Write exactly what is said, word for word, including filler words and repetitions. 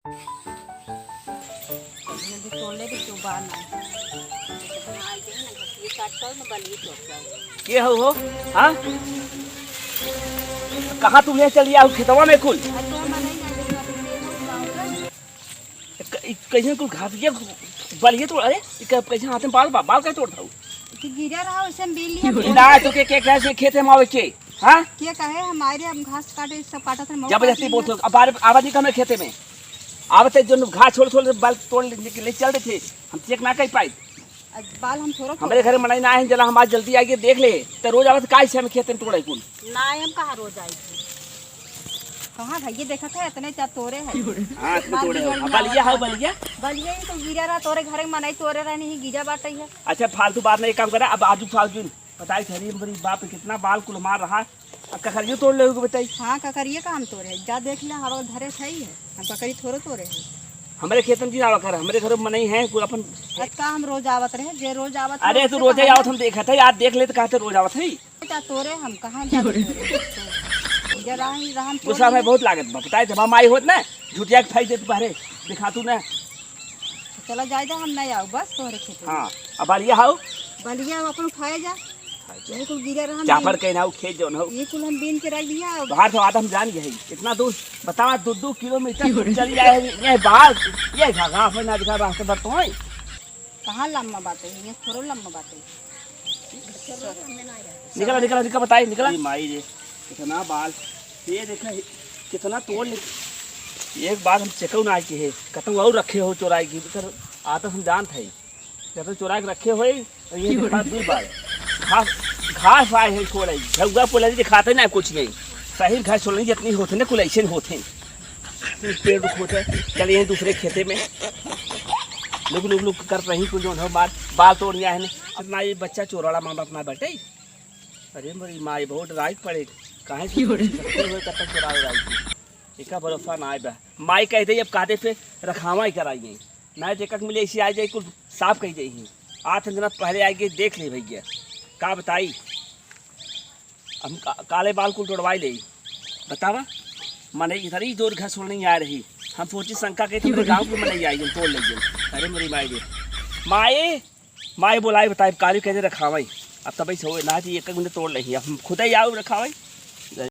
जल्दी तोड़ ले, तो बाल ना। ये काट कर ना, बाल ये तोड़ कर। के हो, हो? हाँ? कहाँ तू ले चली आओ खेतवा में कुल? अरे तो हम नहीं जाते, तो अभी ये हो जाओगे। क-, इ-, कैसे कुल घास ये बलिए तोड़, अरे, इ क-, कैसे हाथ में बाल, बा-, बाल का तोड़ था? कि गिरा रहा, वैसे हम बीन लिया। ना, तो के, के, कैसे खेते में आवे के? हाँ? के कहे हमारे, हम घास काटे, सब काटत रहे, मौका जबरदस्ती नहीं बोलते हो। अब बार, आवाज नहीं कम है खेते में। आवते जो घास छोड़, छोड़ बाल तोड़ ले, ले चल रहे थे, हम चेक ना कर पाए। आज बाल हम थोड़ा हमरे तोड़े। घरे मनई ना है, जला हम आज जल्दी आइए देख ले, तो रोज आवत का इसे हम खेते में तोड़े कुल। ना, हम कहाँ रोज आई थी? कहाँ भैया देखत है, इतने चार तोरे है। हाँ, इतने बाल तोड़े हो। गिरा अब बलिया है, बलिया? बलिया ही तो गिरा रहा, तोरे घरे मनई तोरे रहा, नहीं गिरा बाटे है। अच्छा, फालतू बात नहीं, एक काम करा, अब आजू फालतू बताई, अरे हमरी बाप के कितना बाल कुल मार रहा, अब ककरियो तोड़ ले बताई। हाँ, ककरिए का हम तोरे, जा देख ले, हवा धरे सही है, हम ककरी थोड़ो तोरे है। हमरे खेतन की आवा कर, हमरे घर में नहीं है, कुल अपन। आज का हम रोज आवत रहे, जे रोज आवत अरे, रहे, तू उसे रोजे कहा आवत, हम देखत है, आज देख ले तो कहते रोज आवत है। बेटा तोरे हम कहाँ जाते तोरे? जरा ही रहन गुस्सा में बहुत लागत बा, बताए जब हम आई होत ना, झुटिया के फेंक देत बाहरे, दिखा तू ना। चला जाए जा, हम नहीं आऊ, बस तोहरे खेते में। हाँ, अब बलिया हाउ? बलिया अपन खाए जा। यही कुल गिरे रहन चापर दे। के ना खेत जौन हो। ये कुल हम बीन के रख दिया अब। बाहर से आदम जान गए, इतना दूर, बतावा, दो दो किलोमीटर तू चल जाए, ये बाहर, ये घाघा पे ना दिखा रास्ते पर तो है। कहाँ लम्बा बाटे है? ये थोड़ो लम्बा बाटे। निकला, निकला, निकला, बताई, निकला। अरे माई रे, कितना बाल। ये देखा, ये कितना तोड़ ले। एक बार हम चेकऊ ना आए के है, कतऊ और रखे हो चोराई की, कर आता हम जानत है। कतऊ चोराई के रखे होई, और ये देखा दो बार। घास, घास आए हैं छोड़े, झउआ पोला जी खाते ना कुछ नहीं। सही घास छोड़ने जितनी होते ना, कुल ऐसे होते हैं। पेड़ रुख होते, चले हैं दूसरे खेते में। लुक, लुक, लुक कर रही कुल जौन हो, बाल, बाल तोड़ लिया है ने। अपना ये बच्चा चोराला मामा अपना बैठे। अरे मोरी माई, बहुत राइट पड़े। काहे से की हो रही? सकते हुए कब तक चोरा हो रही थी? एका भरोसा ना आए बा। माई कह दे, अब कादे पे रखावा ही कराई है। ना तो एकक मिले इसी आ जाए, कुल साफ कही जाई ही। आठ दिन पहले आए के देख ले भैया, का बताई। हम का-, काले बाल कुल तोड़वाई ले। बतावा, मने इधर ही जोर घर छोड़ने आ रही। हम सोची शंका के तुमरे गाँव के मने आई, हम तोड़ ले। अरे मोरी माई रे। माई, माई बोलाई बताई, काली कैसे रखावाई। अब तब ऐसे होए ना जी, एक एक मिनट तोड़ ले। हम खुद ही आओ रखावाई।